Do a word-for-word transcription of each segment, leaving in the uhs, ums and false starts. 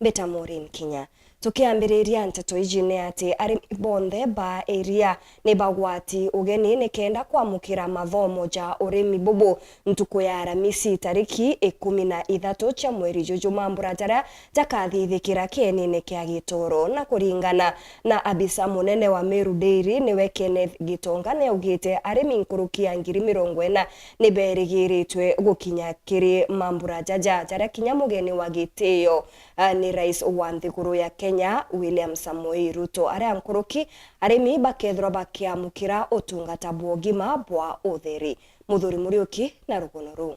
Mbita Maureen Kinya. Tukiambiriria nteto iji ni ati arimi bonthe ba iria ni bagwati ugeni nikenda kwamukira mathomo ja urimi bubu ntuku ya Aramisi tariki ikumi na ithatu cia mweri juju, mambura jaria jakathithikira kienine kia Gitoro. Na kuringana na abisa munene wa Meru Dairy, niwe Kenneth Gitonga, niaugite arimi nkuruki ya ngiri mirongo ina ni berigiritwe gukinya kiri mambura jaja, jaria kinya mugeni wa gitio, ah, ni Rais wa nthiguru ya Kenya, William Samoei Ruto, aria nkuruki arimi bakethirwa bakiamukira utungata bwa ugima bwa utheri. Muthuri Muriuki na rugono ruu.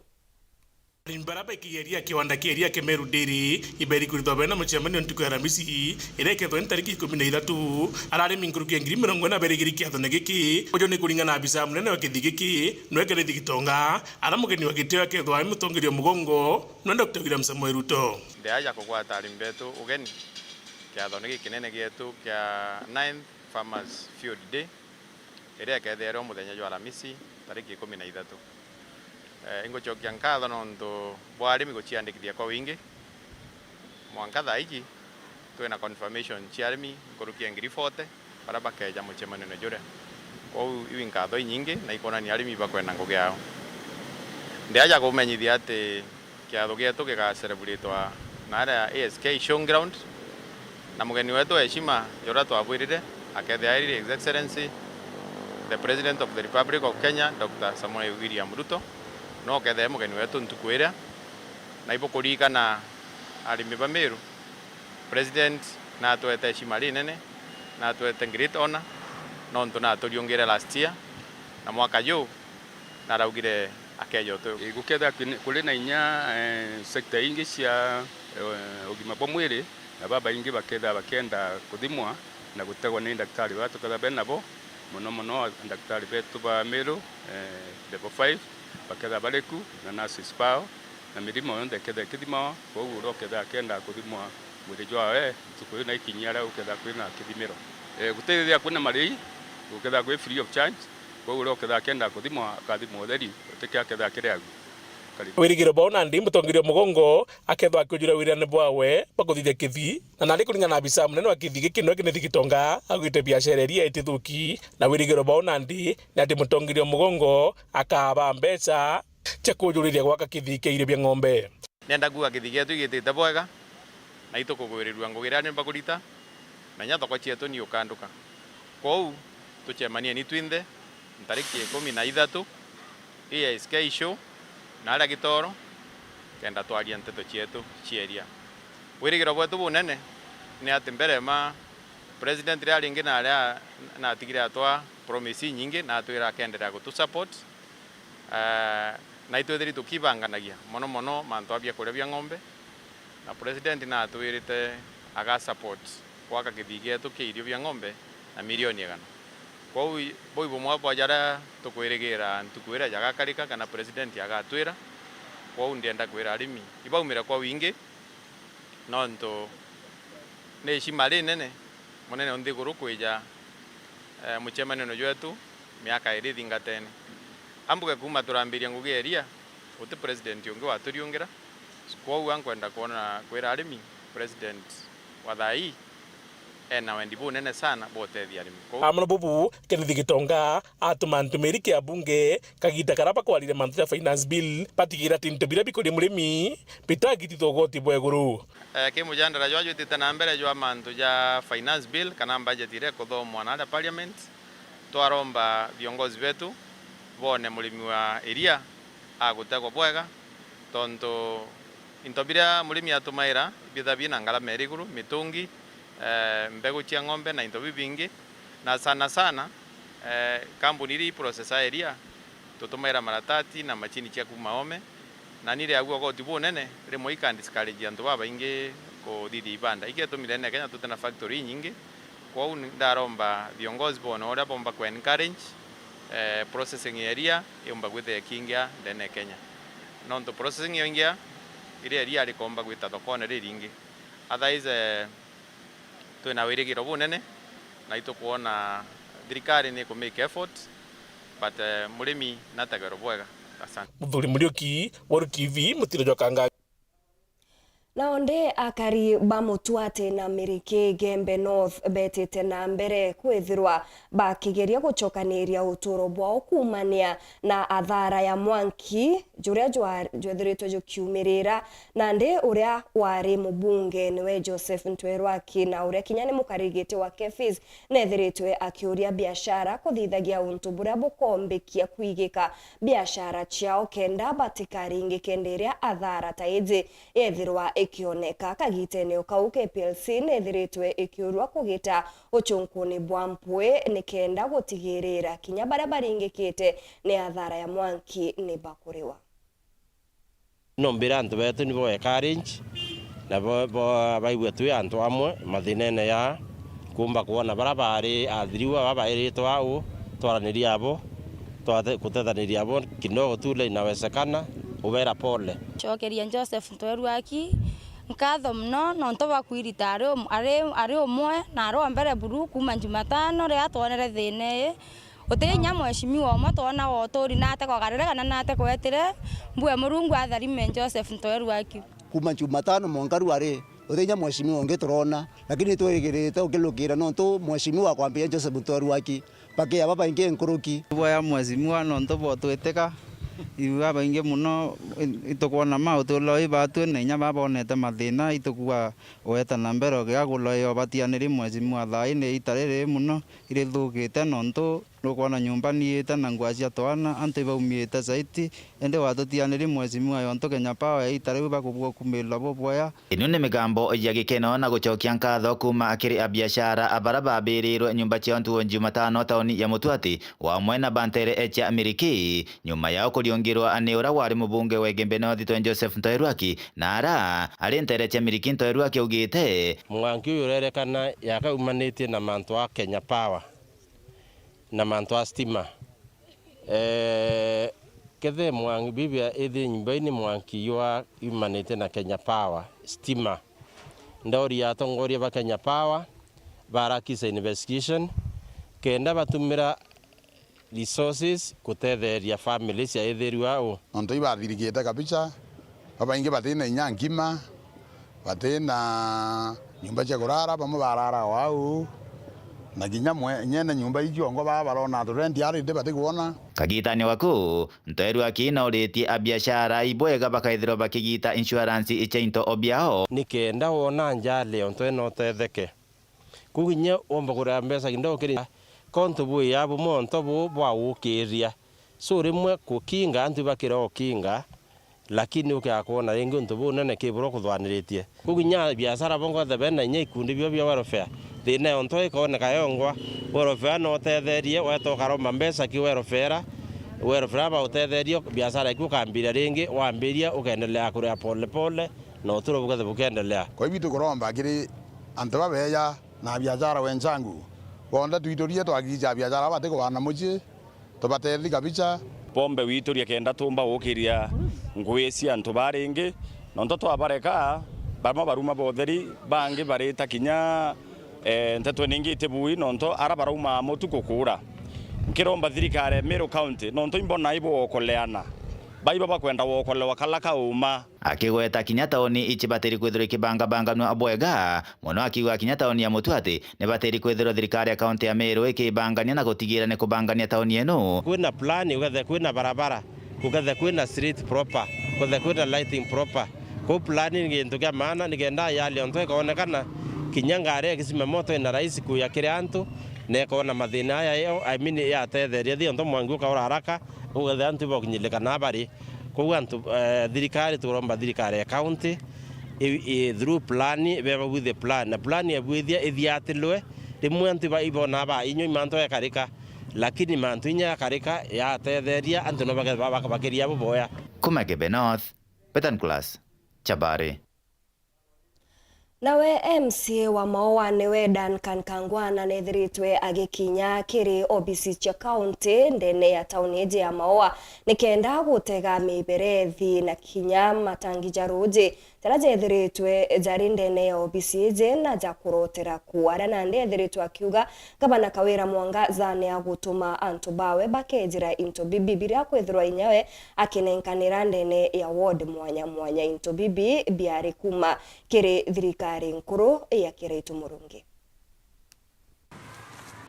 Arimi baria baikigia iria kiwanda kia iria kia Meru Dairy iberi kwithirwa bena mucemanio ntuku ya Aramisi, iria ikethirwa ni tariki ikumi na ithatu. Aria arimi nkuruki ya ngiri mirongo ina berigiri kiathone giki. Uju ni kuringana na abisa munene wa kithi giki, niwe Kenneth Gitonga, aria mugeni wa gitio akethirwa ari mutongeria wa mugongo, niwe Doctor William Samoei Ruto. Ndeaja kugwata arimi betu ugeni kiathone gikinene gietu kia ninth Farmers Field Day, iria ikethirwa muthenya jwa Aramisi tariki ikumi na ithatu. Eh, ingucokia nkatho nontu bwa arimi guciandikithia kwa wingi. Mwanka thaa iji, twina confirmation cia arimi nkuruki ya ngiri forty baria bakeja mucemanio juria. Kwou iu inkatho inyingi na ikwonania arimi bakwenda ngugi yao. Ndiaja kumenyithia ati kiatho gietu gigacerebulitwa naaria A S K Showground, na mugeni wetu wa heshima juria twabwirire akethia airire His Excellency the President of the Republic of Kenya, Doctor Samoei William Ruto, no ukethia e mugeni wetu ntuku iria. Na ibukuririkana arimi ba Meru, President natwete heshima rinene, natwete great honor nontu naturiungire last year, na mwaka juu naraugire akeja utu. Ii, gukethira kuri na inya, eh, sector ingi cia, eh, ugima bwa mwiri, na babaingi bakethira bakienda kuthimwa na gutegwa ni ndagitari baria tukethira bena bo, mono mono ndagitari betu ba Meru, eh, level five, bakethira bari ku, na nurses bao, na mirimo yonthe ikethira ikithimawa. Kwou uria ukethira akienda kuthimwa mwiri jwawe, ntuku iu na ikinyia aria gukethira kwina kithimiro. Eh, gutithithia kwina marei, gukethira kwi free of charge. Kwou uria ukethira akienda kuthimwa, akathimwa utheri, utikio akethira akiriagua. Karibu. Wirigiro bwao nandi mutongeria mugongo akethirwa akiujura wirane bwawe bwa kuthithia kithi, na nandi kuringana na abisa munene wa kithi giki niwe Kenneth Gitonga, augite biashara iria itithuki, na wirigiro bwao nandi ni ati mutongeria mugongo akaaba mbeca cia kujuriria gwaka kithi kia irio bia ng'ombe. Ndienda kuuga kithi gietu igitite bwega, na itukugwirirua ngugi iria ni bakurita, na inya thoko cietu ni ukanduka. Kwou, tucemanieni twinthe ntariki ikumi na ithatu, A S K show, na aria Gitoro, kenda twaria nteto cietu cia iria. Wirigiro bwetu bunene ni ati mbere ma President riria ringi naria natigire atwa promise inyingi, na atwira akenderea gutu support. Eh, na itwithiri tukibanganagia mono mono mantu a biakuria bia ng'ombe, na President natwirite aga support gwaka kithii gietu kia irio bia ng'ombe na milioni igana. Kwou i-, buu i bumwe bwa jaria tukwirigira ntuku iria jagakarika kana President agatwira. Kwou ndienda kwira arimi ibaumire kwa wingi, nontu ni ishima rinene munene o nthiguru kwija, eh, mucemanione jwetu miaka iri ithingatene. Ambuge kuuma turambiria ngugi ya iria, guti president ungi waturiungira. Kwou ankwenda kwona, kwira arimi, president wa thaa ii ena wendi bunene sana bwa utethia arimi. Kwou amwe bubu, Kenneth Gitonga atuma ntumiri kia bunge kagita karia bakwarire mantu ja finance bill, batigira ati into biria bikuria murimi bitagitithwa ugoti bwa iguru. Eh, ki mujandara jwa jwitite na mbere jwa mantu ja finance bill kana budget iria ikuthomwa na aria parliament, twaromba viongozi betu bone murimi wa iria agutegwa bwega, tontu into biria murimi atumaira bitha bina ngarama iri iguru, mitungi, eh, mbegu cia ng'ombe na into bibingi, na sana sana, eh, kambuni iria iprocessa iria, tutumaira maratati na machini cia kuuma oome, na ni riagua ugoti bunene, rimwe ika discourage antu babaingi kuthithia ibanda. Ikio gitumire ndene Kenya tutina factory inyingi, kwou ni ndaromba viongozi bone uria bomba ku encourage, eh, processing ya iria yumba kwithia ikiingia ndene Kenya. Nontu processing yoingia, iria iria rikomba gwita thokone riringi. Otherwise, eh, twina wirigiro bunene, na itukwona thirikari ni iku make effort, but, eh, murimi nategerwe bwega. Asante. Muthuri Muriuki, Weru T V, mutiro jwa Kanga. Nao ndi akari ba Mutwati na Miriki Igembe North betite na mbere kwithirwa bakigeria gucokaniria uturo bwao kuumania na athara ya mwanki juria jwa-, jwethiritwe jukiumirira. Nandi uria wari mubunge niwe Joseph Ntwerwaki, na uria kinya ni mukarigiti wa Kefis, nethiritwe akiuria biashara kuthithagia untu buria bukombikia kwigika biashara ciao kenda batikaringike ndi iria athara ta iji yethirwa ikioneka. Kagitene o kau, K P L C nethiritwe ikiurua kugita ucunkuni bwa mpwi nikenda gutigirira kinya baria baringikite ni athara ya mwanki ni bakuriwa. Nombira antu betu nibo encourage, na bo, bo, baigua twi antu amwe mathinene ya kumba kwona bara bari athiriu aba bairitwe au, twaraniria abo, twate-, kutethaniria abo kidogo tu ile inawezekana, ubera pole. Cokeria Joseph Ntwerwaki nkatho mono nontu bwa kwirita ari um-, ari, ari umwe na ari o mbere buru kuuma Jumatano riria twonere thina ii. Uti inya mheshimiwa umwe twona wa uturi nate kwagarire kana nate kwetire, mbue Murungu atharime Joseph Ntwerwaki. Kuuma Jumatano mwanka riu ari, uti inya mheshimiwa ungi turona, lakini twigirite ukilukira nontu mheshimiwa akwambia Joseph Ntwerwaki, bakia babaingi nkuruki. Bwaya mheshimiwa nontu bwotwitika, ibu babaingi mono, i-, itukwona ma uturo wi batwi na inya babonete mathina, itukua weta na mbere ukiga kuloia ubatianiri mheshimiwa thaa ii ni ita riri mono irithukite nontu nukwona nyumba niite na ngua cia twana, antu ibaumiite saiti, indi watutianiri mheshimiwa yontu Kenya Power yaita riu bakubua kumirira bubwea. Ino ni migambo ya gikeno na gucokia nkatho kuuma kiri abiashara bara babirirwe nyumba ciao ntugo Jumatano tauni ya Mutwati, wamwe na bantere cia Miriki, nyuma yao kuriungirwa ni ura wari mubunge wa Igembe North Joseph Ntwerwaki, na ara ari ntere cia Miriki Ntwerwaki augite. Mwanki uyu urerekana yakaumanitie na mantu a Kenya Power na mantu a stima. Eh, kethe mwangi bibia ithi nyumba ini mwanki ywa yumanite na Kenya Power, stima. Ndauria atongoria ba Kenya Power barakisa investigation kenda batumira resources kutetheria family cia ithirua u. Nontu ibathirikite kabisa, babaingi batina inya nkima, batina nyumba cia kurara, bamwe barara o au, na kinya mwe-, nyene nyumba icio ngo baa barona tu rent ari ndi batikwona. Kagitani waku, Ntwerwaki nauritie abiashara ibwega bakaithirwa bakigita insurance icia into o biao. Nikenda wona njali ontu eno utetheke. Kuu kinya womba kuria mbeca kidogo kiri kontu bwi ya bumwe onto buu bwa gukiria. So rimwe kukinga antu bakira ukinga, lakini ukiaga kwona ringi untu buu nene kibura ukuthwaniritie. Kuu kinya biashara bongo the bena inya ikundi bio bia welfare. Thina yonto ikoneka yongwa, welfare no utetherie, weta ukaromba mbeca ki welfare, welfare bautetherie, biashara iku ukambiria ringi, wambiria ukendelea kuria pole pole, na uturo bukethe bukendelea. Kwa hivyo tukuromba kiri antu babeya na biashara wenzangu, bonthe twiturie twakikisha biashara batikwaa na mucii, tubatethi kabisa. Bombe witurie kenda tumba gukiria ngui cia antu ba ringi, nontu twabareka, bamwe baruma botheri, bangi barita kinya, eh, ntetwe ningi itibui, nontu ara baraumaa mutuku kuura. Nkiromba thirikari ya Meru County, nontu imbona ibuokoleana, baibo bakwenda wokolewa kala kauma. Akigweta kinya tauni ici batiri kwithirwa ikibangabanganua bwega, mono akiuga kinya tauni ya Mutwati ni batiri kwithirwa thirikari ya kaunti ya Meru ikibangania na gutigira ni kubangania tauni ino. Kwina plan, ukethe kwina barabara, ukethe kwina street proper, ukethe kwina lighting proper. Kou plan ni gintu kia maana, nikenda yali onto ikaonekana, kinya ngari ya kisima moto ina rahisi kuya kiri antu, na ikaona mathina aya yo, I mean, yatetheria thi onto mwangi ukaura haraka, ukethe antu ibokinyirika na bari. Kwou antu, eh, thirikari, turomba thirikari ya county i, i, through plan, beba with the plan. Na plan ya bwithia ithiatilwe, rimwe antu iba, ibona ba inywa imanto yakarika, lakini mantu inya yakarika, yatetheria, antu no bake-, ba-, baka-, bakiria buboya. Kuma Igembe North, Betan Class, Chabari. Nawe M C A wa Maua niwe Duncan Kangwana nethiritwe agikinya kiri obisi cia kaunti ndene ya tauni iji ya Maua nikenda gutega miberethi na kinya matangi ja ruuji jaria jeethiritwe jari ndene ya obisi iji na ja kurotera ku, aria nandi eethiritwe akiuga Gavana Kawira Mwangaza ni agutuma antu bawe bakejira into bibi biria kwithirwa inyawe akinenkanira ndene ya ward mwanya mwanya. Into bibi biari kuma kiri thirikari nkuru ya Kiraitu Murungi.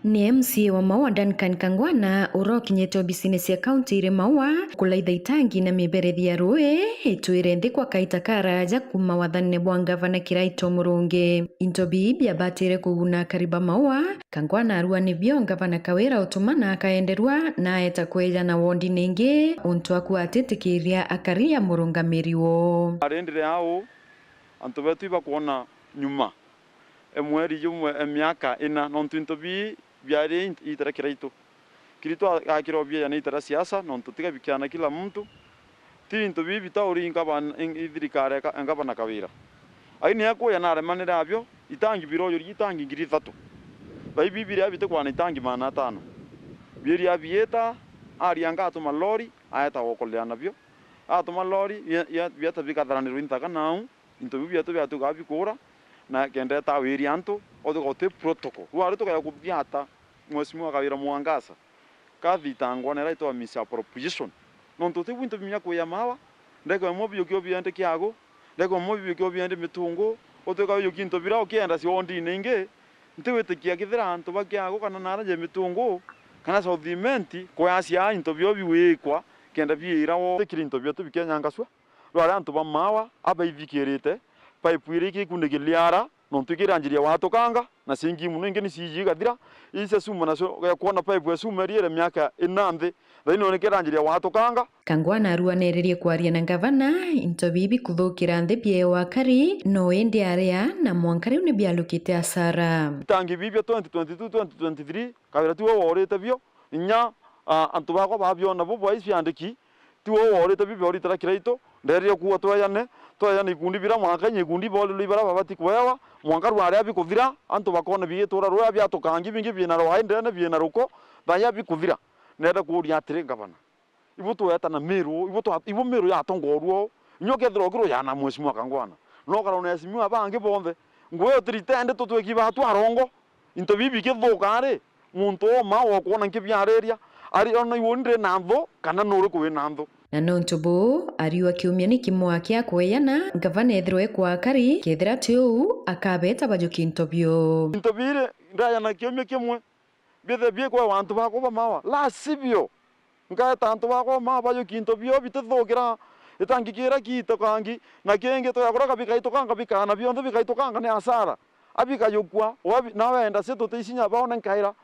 Ni M C A wa Maua Duncan Kangwana uria ukinyite obisine cia kaunti iri Maua kulaitha itangi na miberethi ya rui itwire nthi kwa kaita karaja kuma wathanine bwa ngavana Kiraitu Murungi. Into bii biabatire kuguna akari ba Maua, Kangwana arua nibio ngavana Kawira utuma na akaenderua na aeta kwejana wondine ingi untu aku atitikiria akari ya murungamiri woo. Arindire au, antu betu ibakwona nyuma. E mweri jumwe, e miaka ina, nontu into bii biari int-, itaria Kiraitu. Kiraitu a-, akirwa bieja ni itaria siasa, nontu tiga bikiana kila mtu. Ti into bii bitauri ngavana, ing-, i thirikari eka-, ngavana Kawira. Ai ni akuya naremanire abio, itangi birojuri itangi ngiri ithatu. Bai bibiria bitikwana itangi maana atano. Biria biita, aria anga atuma lori, aeta gokolea nabio. Atuma lori, bia-, bia-, bieta bikatharanirwa inthaga nau. Into biu bietu biatukaa bikuura, na kenda eta wiria antu, uthika uti protocol. Riu ari tukaya kuthiata Mheshimiwa Kawira Mwangaza, kathitangwa na ira itwa misappropriation. Nontu uti bwinto binya kuya mawa, ndeko imwe biuki obiende kiagu, ndeko imwe biuki obiende mitungu, utwika biuki into bira ukienda ciondine ingi, ntiwitikia kithira antu ba kiagu kana nara je mitungu, kana South Imenti, kuyacia into bio biwikwa, kenda biira wo. Tikiri into bietu bikenyangacua. Rwari antu ba mawa abaithikirite, pipe iria ikikundikiriara, nontu ikiranjiria gwatukanga, na cingi muno ingi ni ciji igathira, ii cia cuma nacio, kwona pipe ya cuma iriire miaka ina nthi, thaino nikiranjiria gwatukanga. Kangwana aruaniririe kwaria na ngavana, into bibi kuthukira nthi biewa akari, no indi aria, na mwanka riu ni bialukite asara. Itangi bibi bia twenty twenty-two, twenty twenty-three, Kawira tiwe worite bio, inya, ah, antu bakwa babiona bo bwai ciandiki, tiwe worite bio bioritira Kiraitu, nderire kuuga tweyane, tweyane ikundi bira mwanka inya ikundi borirwe ibara babati kwewa, mwanka rwaria bikuthira, antu bakona bigitura rwea biatukangi bingi biina rwai ndene biina ruko, thaya bikuthira. Nenda kuuria atiri, ngavana, ibu tweta na Miru, ibu twa-, ibu Miru yatongoruo, inya ukethirwa ukirujana Mheshimiwa Kangwana, no ukarona Mheshimiwa bangi bonthe, ngugi utiritende tutwiki batu arongo, into bibi bikithuka ri, muntu uma wokwona nkibiariria, ari ona iuni ndi na nthu, kana nuriku wi na nthu? Na nontu buu, ariu akiumia ni kimwa kia kweyana, ngavana ethirwe kwa akari, kethira ti uu, akabeta bajukie into bio. Into biri ndayana kiumia kimwe, bithe bikwewa antu bakwa ba mawa, la sivyo, nkaeta antu bakwa ba mawa bajukie into bio bitithukira, itangi kira kiito kangi, na kingi tugakuraka bikaitukanga bikana bionthe bikaitukanga ni asara. Abikajukua, wabi-, nawe enda cia tuticinya baone nkaira.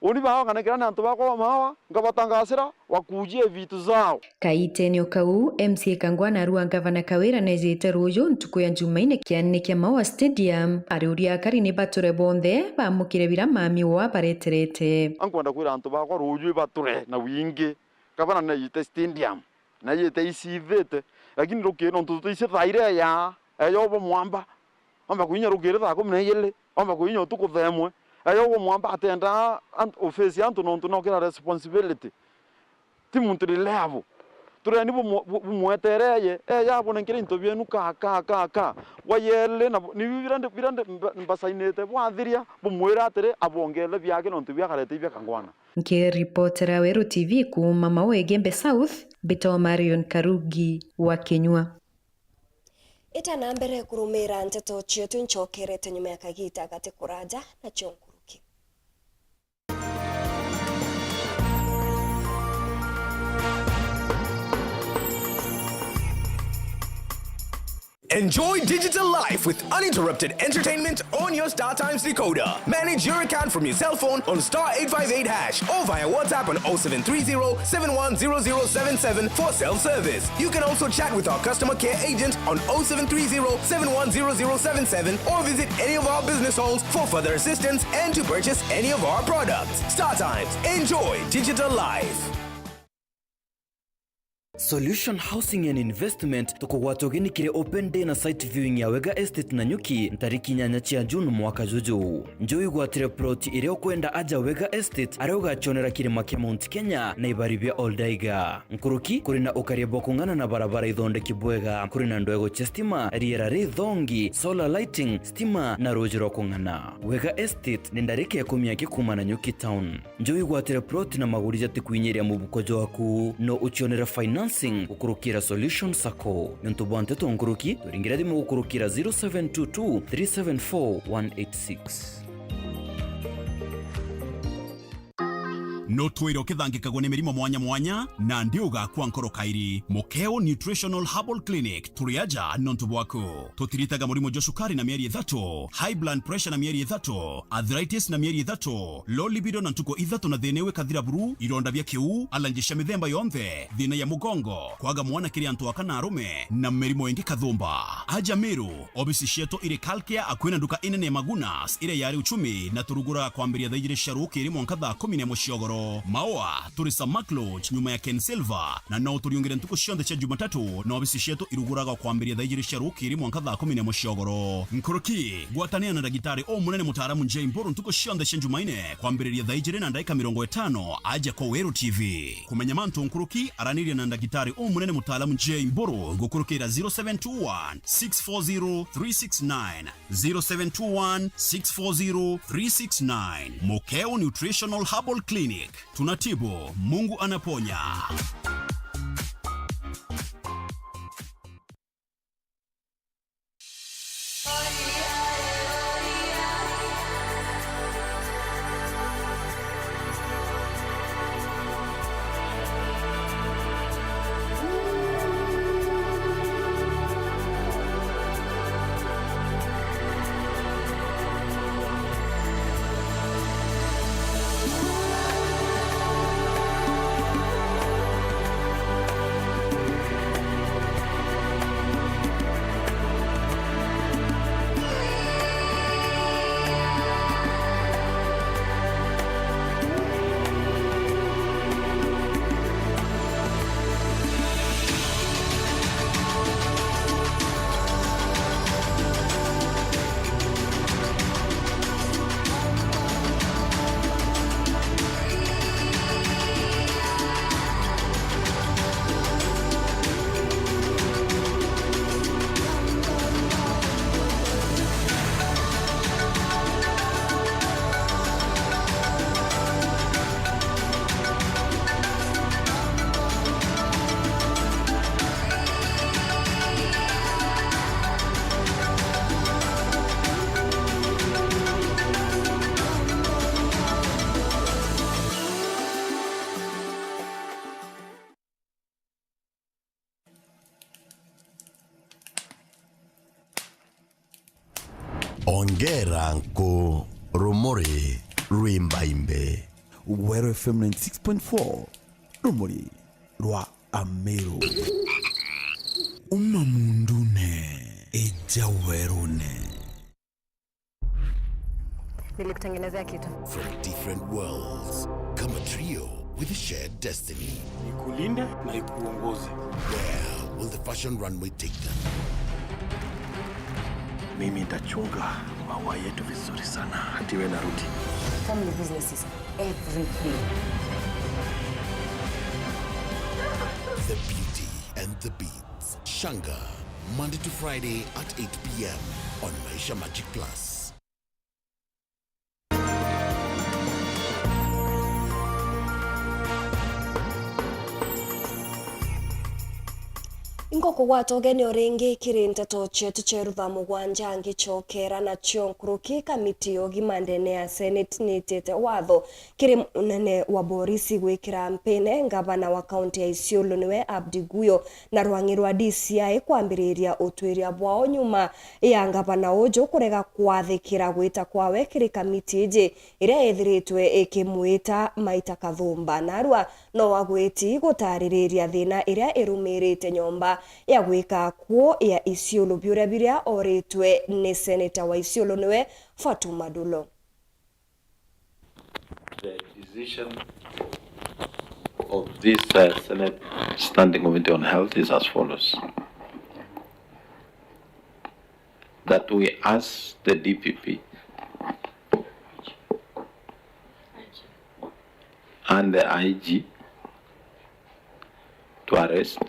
Uni bawa nganekera ni antu bakwa ba mawa, ngabatangasira, wakujie vitu zao. Kaitene o kau, M C A Kangwana arua ngavana Kawira nejite ruuju ntuku ya Jumaine kianene kia Maua Stadium, ariuria akari ni bature bonthe bamukire bira mami wa bareterete. Ankwenda kwira antu bakwa ruuju ibature na wingi, gavana nejite stadium, nejite icithite, lakini ruki nontu tutaici thaire ya, eyo bo mwamba, omba kuinya rukiri thaa kumi na igiri, omba kuinya utuku thaa imwe, eyo bo mwamba atenda ant-, office ya antu nontu nokira responsibility. Ti muntu reliable. Tureni bumu-, bu-, bumwetereye, eya abone nkiri into bienu ka, ka, ka, ka. Bwa yeli na bu-, ni bira ndi, bira ndi mba-, mbasainite bwathiria, bumwire atiri, abongele biake nontu biakarete ibia Kangwana. Nkiripotera Weru T V kuuma Maua Igembe South, mbitwa Marion Karugi wa Kinyua. Ita na mbere kurumira nteto cietu, ncokerete nyuma ya kagita gati kuraja nacio nkuruki. Enjoy digital life with uninterrupted entertainment on your StarTimes decoder. Manage your account from your cell phone on star eight five eight hash or via WhatsApp on oh seven three zero, seven one zero zero seven seven for self-service. You can also chat with our customer care agent on oh seven three zero, seven one zero zero seven seven or visit any of our business halls for further assistance and to purchase any of our products. StarTimes. Enjoy digital life. Solution Housing and Investment tukugwata ugeni kiri open day na site viewing ya Wega Estate Nanyuki ntariki inyanya cia June mwaka juju. Nja wigwatire plot iria ukwenda aja Wega Estate, aria ugacionera kirima kia Mount Kenya na ibari bia Oldaiga. Nkuruki, kuri na ukaria bwa kung'ana na barabara ithondeki bwega, kuri na ndwego cia stima, riera rithongi, solar lighting, stima na ruuji rwa kung'ana. Wega Estate ni ndarika ikumi aki kuuma Nanyuki town. Nja wigwatire plot na maguri jatikwinyiria mubuko jwaku, no ucionere financing gukurukira Solution Sacco. Niuntu bwa nteto nkuruki, turingire thimu gukurukira zero seven two two three seven four one eight six. No twire ukithangikagwo ni mirimo mwanya mwanya, na ndi ugakua nkoro kairi. Mukeo Nutritional Herbal Clinic, turi aja nontu bwaku. Tutiritaga murimo jwa cukari na mieri ithatu, high blood pressure na mieri ithatu, arthritis na mieri ithatu, low libido na ntuku ithatu na thina iu ikathira buru, ironda bia kiu, allergy cia mithemba yonthe, thina ya mugongo, kwaga mwana kiri antu aka na arume, na mirimo ingi kathumba. Aja Meru, obisi cietu iri Kalkia akui na nduka inene ya Magunas iria yari Uchumi, na turuguraga kwambiria thaa ijiri cia rukiri mwanka thaa kumi na imwe cia ugoro. Maua, turi Samak Lodge nyuma ya Ken Silver, na no uturiungire ntuku cionthe cia Jumatatu, na obisi cietu iruguraga kwambiria thaa ijiri cia rukiri mwanka thaa kumi na imwe cia ugoro. Nkuruki, gwatanira na ndagitari umunene mutaaramu Jay Mburu ntuku cionthe cia Jumaine kwambiriria thaa ijiri na ndaika mirongo itano aja kwa Weru T V. Kumenya mantu nkuruki, araniria na ndagitari umunene mutaaramu Jay Mburu gukurukira zero seven two one six four zero three six nine. Zero seven two one six four zero three six nine. Mukeo Nutritional Herbal Clinic. Tunatibu, Mungu anaponya. Ongera nku, rumuri rwimbaimbe. Weru F M ninety six point four, rumuri rwa Ameru. Uma mundune, ija werune. Nilikutengenezea kitu. From different worlds, come a trio with a shared destiny. Ikulinde na ikuongoze. Where will the fashion runway take them? Mimi nitachunga maua yetu vizuri sana, hata iwe narudi. Family business is everything. The Beauty and the Beast. Shanga, Monday to Friday at eight p.m. on Maisha Magic Plus. Inkukugwata ugeni o ringi kiri nteto cietu cia iru thaa mugwanja ngicokera nacio nkuruki. Kamiti ya ugima ndene ya Senate niitite watho kiri munene wa borisi gwikira mpine ngavana wa kaunti ya Isiolo niwe Abdi Guyo na rwang'i rwa D C I kwambiriria utwiria bwao nyuma ya ngavana uju kurega kwathikira gwita kwawe kiri kamiti iji iria yethiritwe ikimwita maita kathumba. Narua no agwiti gutaririria thina iria irumirite nyomba ya gwika akuu ya Isiolo biuria biria oritwe ni seneta wa Isiolo niwe Fatuma Dulo. The decision of of this, uh, Senate Standing Committee on Health is as follows. That we ask the D P P and the I G to arrest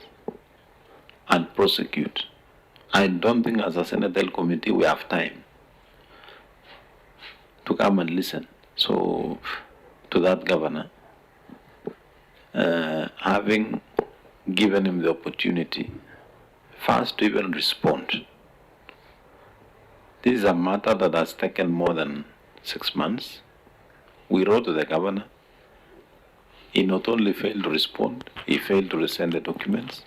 and prosecute. I don't think as a Senate Health Committee we have time to come and listen. So, to that governor, uh, having given him the opportunity first to even respond, this is a matter that has taken more than six months. We wrote to the governor. He not only failed to respond, he failed to resend the documents.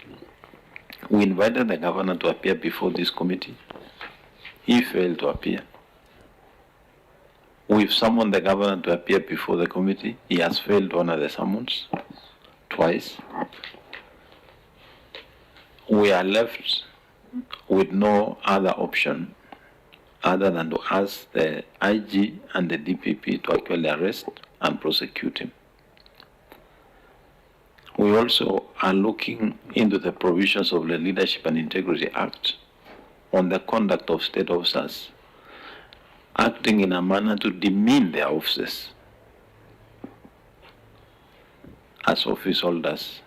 We invited the governor to appear before this committee. He failed to appear. We've summoned the governor to appear before the committee. He has failed to honor the summons twice. We are left with no other option other than to ask the I G and the D P P to actually arrest and prosecute him. We also are looking into the provisions of the Leadership and Integrity Act on the conduct of state officers acting in a manner to demean their offices as office holders.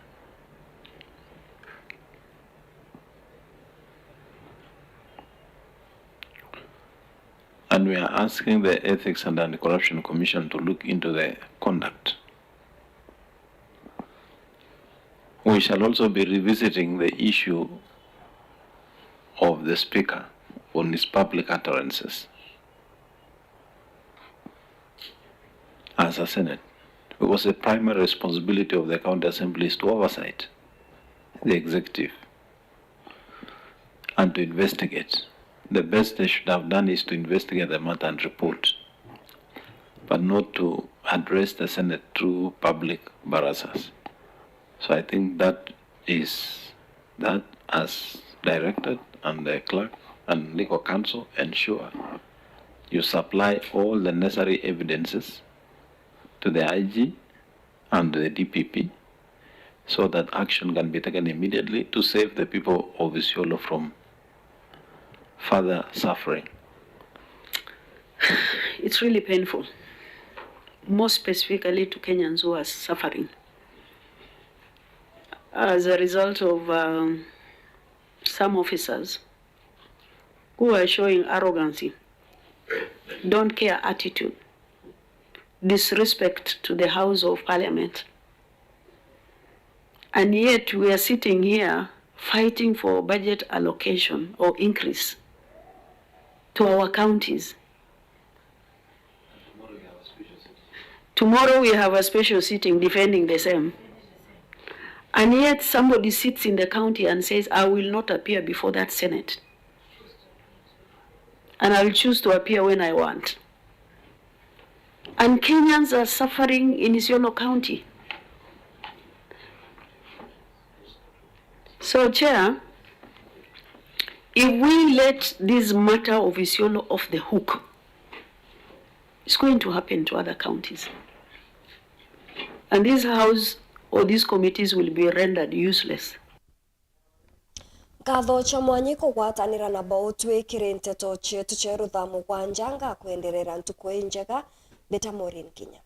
And we are asking the Ethics and Anti-Corruption Commission to look into the conduct. We shall also be revisiting the issue of the Speaker on his public utterances as a Senate, because the primary responsibility of the County Assembly is to oversight the executive and to investigate. The best they should have done is to investigate the matter and report, but not to address the Senate through public barazas. So I think that is that, as directed, and the clerk and legal counsel ensure you supply all the necessary evidences to the I G and the D P P so that action can be taken immediately to save the people of Isiolo from further suffering. It's really painful, more specifically to Kenyans who are suffering as a result of, um, some officers who are showing arrogancy, don't care attitude, disrespect to the House of Parliament. And yet we are sitting here fighting for budget allocation or increase to our counties. Tomorrow we have a special sitting defending the same. And yet somebody sits in the county and says, "I will not appear before that Senate. And I will choose to appear when I want." And Kenyans are suffering in Isiolo County. So, Chair, if we let this matter of Isiolo off the hook, it's going to happen to other counties. And this house or these committees will be rendered useless. Nkatho cia mwanya ikugwatanira na bo twikire nteto cietu cia rutha mugwanja. Ngakwenderera ntuku injega. Mbita Maureen Kinya.